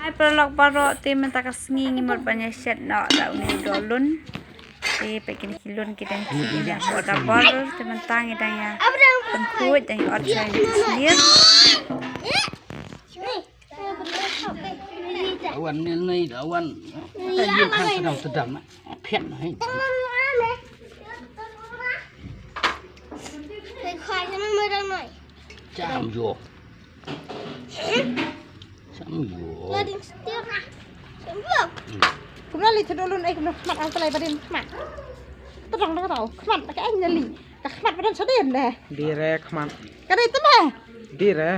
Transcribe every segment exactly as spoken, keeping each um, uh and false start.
Paralok baroh, te mynta ka sngi ngi mut ban ïa shet noh da une u doh lun. Te peit kine ki lun ki dang khih ïa ka da bor, te mynta ngi dang ïa pynkhuid, dang ïa ot sha ïa ka slier. Awan, nil nai da awan. Ta ïa ka tdam tdam. Phian hai. Cham jo. Cham jo. Kumno li thadolun ai kumno khmat ang talai badin khmat. Tadang dang tau khmat ka ai nyali. Ka khmat badan sadin deh. Dire khmat. Ka dei tene. Dire.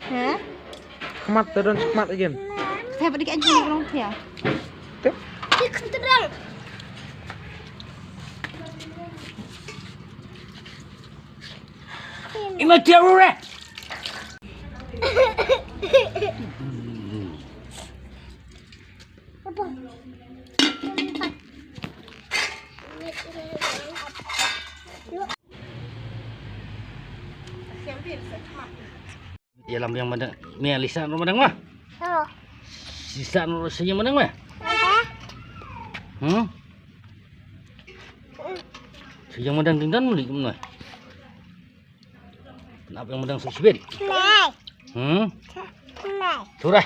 Ha? Khmat tadon khmat again. Thep dik ai nyali rong thia. Tep. Dik tadang. Ima tiaru re. Ïalam ïa madang, me lisa no madang ma. Oh. Lisa no sa ïa madang ma. Aha. Hmm. Sa ïa madang ding dan muli kumno. Kenapa ïa madang sa sibit? Nai. Hmm. Nai. Turah.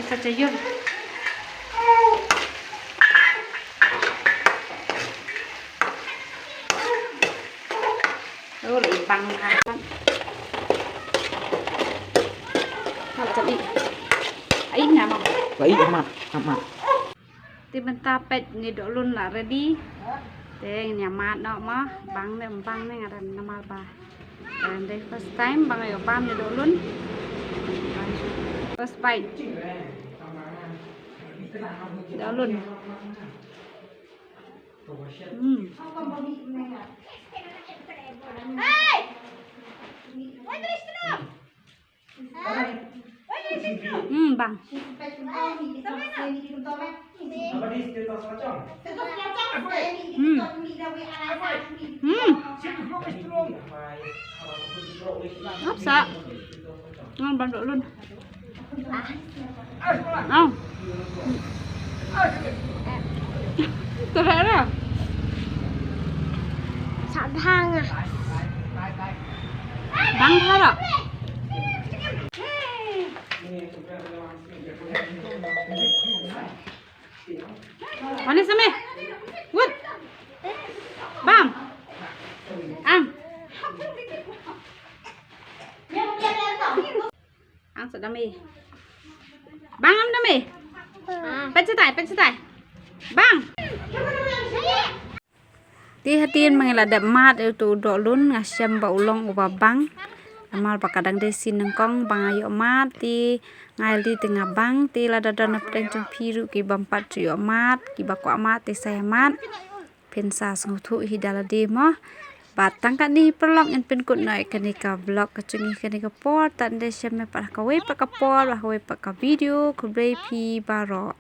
Sa cha yur. Oh, la i bang ha. Hal cha i. Ai na ma. La i amat, amat. Te mynta peit ne doh lun la ready. Te ngin ïa mad noh ma, bang ne ym bang ne nga dang namar ba. Dei first time bang ïoh bam ne doh lun. First bite. Doh lun. Hmm. Hmm, bang. Hmm. Hmm. Ngap sa. Ngan ban doh lun. Au. Tara. Sa bang. Bang tara. Ani sami. Wut. Bang. Ang. Ang sa dami. Bang am dami. Pet setai, pet setai. Bang. Te hadien ba ngi la dep mad ïa uto u doh lun nga shem ba u long uba bang. Namar ba ka dang dei sien nyngkong ba nga ïoh mad te nga ïalade te nga bang te lada don na pdeng jong phi ruh ki bym pat ju ïoh mad kiba kwah mad te sa ïa mad. Phin sa sngewthuh hi da lade mo. Bad tang katne hi paralok ngin pynkut noh ïa kane ka vlog ka jong ngi kane ka por. Tang de shem me pat ha kawei pat ka por ha kawei pat ka video. Khublei phi baroh.